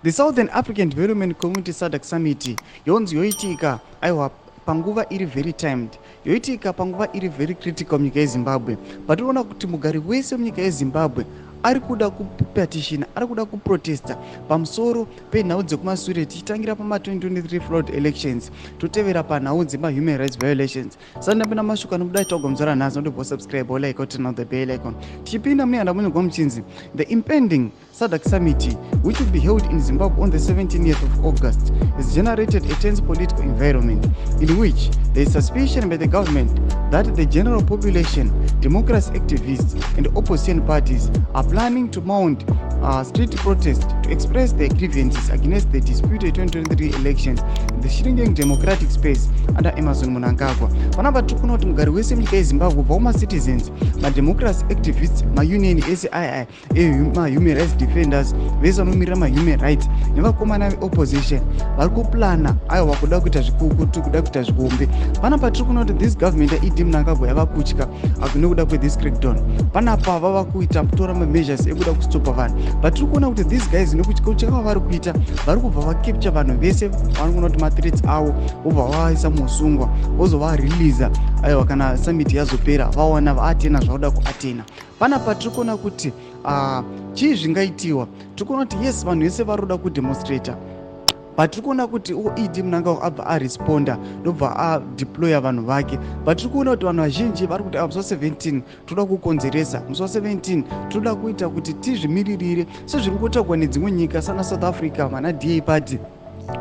The Southern African Development Community, SADC Summit yonzi yoitika, aiwa, panguva iri very timed, yoitika panguva iri very critical munyika yeZimbabwe, patinoona kuti mugari wese munyika yeZimbabwe ari kuda kupetitiona, ari kuda kuprotesta pamusoro penhau dzekumashure, tichitangira pama2023 flood elections, totevera panhau dzemahuman rights violations. Sandapinda mashoko anobuda achitaurwa muzuva ranhasi, notobva subscribe, olike, turn on the bell icon. Tichipinda mune yandamunyorwa muchinzi, "The impending SADC summit, which will be held in Zimbabwe on the 17th of August, has generated a tense political environment in which there is suspicion by the government that the general population, democracy activists, and opposition parties are planning to mount street protest to express their grievances against the disputed 2023 elections in the shrinking democratic space under Emmerson Mnangagwa." Panapa tiri kuona kuti mugari wese munyika yeZimbabwe, kubva kumacitizens, mademocracy activists, maunion ese ii emahuman rights defenders, vese vanomirira mahuman rights nevakomana veopposition, vari kuplana, aiwa, kuda kuita zvikukutu, kuda kuita zvikombe. Panapa tiri kuona kuti this government yaED Mnangagwa yava kutya nekuda kwethis crackdown. Panapa vava kuita kutora mameasures ekuda kustopa vanhu, but tiri kuona kuti these guys, nekutya kwavari kuita, vari kubva vacapture vanhu vese vari kuona kuti mathreats avo, vobva vavaisa musungwa, vozovareleasa, aiwa, kana summit yazopera, vawana vaatena zvavoda kuatena. Panapa tiri kuona kuti chii zvingaitiwa? Tiri kuona kuti yes, vanhu vese vari kuda kudemonstrata, but tiri kuona kuti ED Mnangagwa abva aresponda, ndobva adeploya vanhu vake. But tiri kuona kuti vanhu vazhinji vari kuti musi wa17 toda kukonzeresa, musi wa17 toda kuita kuti tizvimiririre sezviri kutaurwa nedzimwe nyika sana South Africa, vana DA party.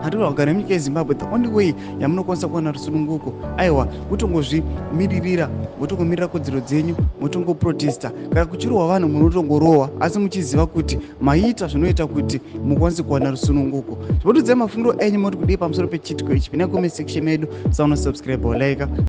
Hatiri kugara munyika yeZimbabwe, the only way yamunokwanisa kuwana rusununguko, aiwa, kutongozvimiririra, motongomirira kodzero dzenyu, motongoprotesta. Kana kuchirohwa vanhu, munotongorohwa, asi muchiziva kuti maita zvinoita kuti mukwanise kuwana rusununguko. Zvotudzai mafungiro enyu, moti kudii pamusoro pechiitiko ichi? Pinai comment section medu, sauna subscribe, like.